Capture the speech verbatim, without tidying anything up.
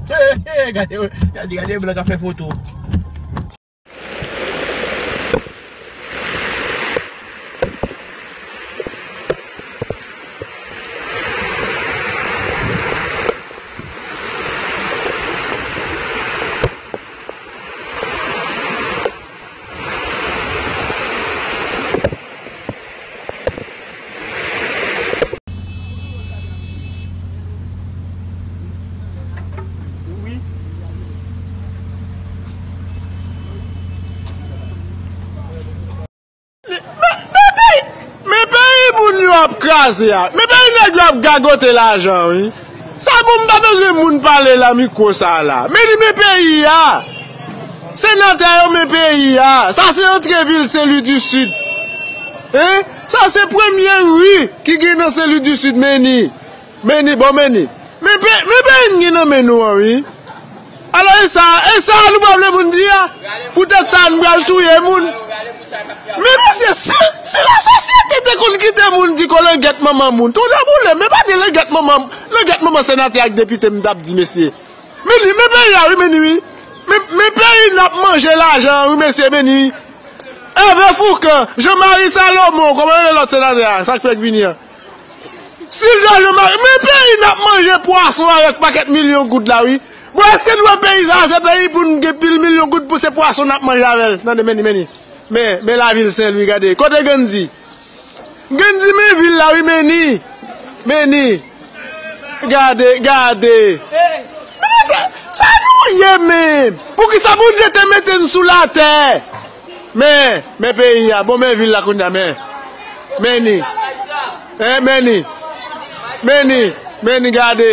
Hey, hey, gade, gade, gade blan k ap fè foto. Men, men peyi, men peyi moun yo ap kraze a. Men peyi nèg yo ap gagote lajan, wi. Sa bon, m pa bezwen moun pale la mikwo sa la. Men li men peyi a. Senatè yo men peyi a. Sa se antre vil Sen Lwi di Sid. Hein? Sa se premye ri ki gen nan Sen Lwi di Sid, men ni. Men ni, bon, men ni. Men pe-, men peyi n gen nan men nou an, wi. Alò, e sa, e sa nou pa vle pou n di a? Poutèt sa, nou pral touye moun. Men mesye, si, si lasosyete te konn kite moun di kolangèt manman moun, tounen boule, men pa de langèt manman, langèt manman senatè ak depite m t ap di, mesye. Men ni, men peyi a, wi, men ni, wi. Men, men peyi n ap manje lajan, wi, mesye, men ni. Hervé Fourcand, Jean Marie Salomon, kòman rele lòt senatè a, sa k fèk vini an? Silda Jean Marie, men peyi n ap manje pwason avèk pakèt milyon goud la, wi. Bon, èske nou wè peyi sa a, se peyi pou n gen pil milyon goud pou se pwason n ap manje avè l? Tande, men ni, men ni. Men, men lavil Sen Lwi, gade. Kote Gandhi? Gandhi men vil la, wi, men ni. Men ni. Gade, gade. Men sa, sa nou ye menm? Poukisa Bondye te mete n sou latè? Men, men peyi a, bon, men vil la kounye a, men. Men ni. Hein, men ni. Men ni, men ni, gade.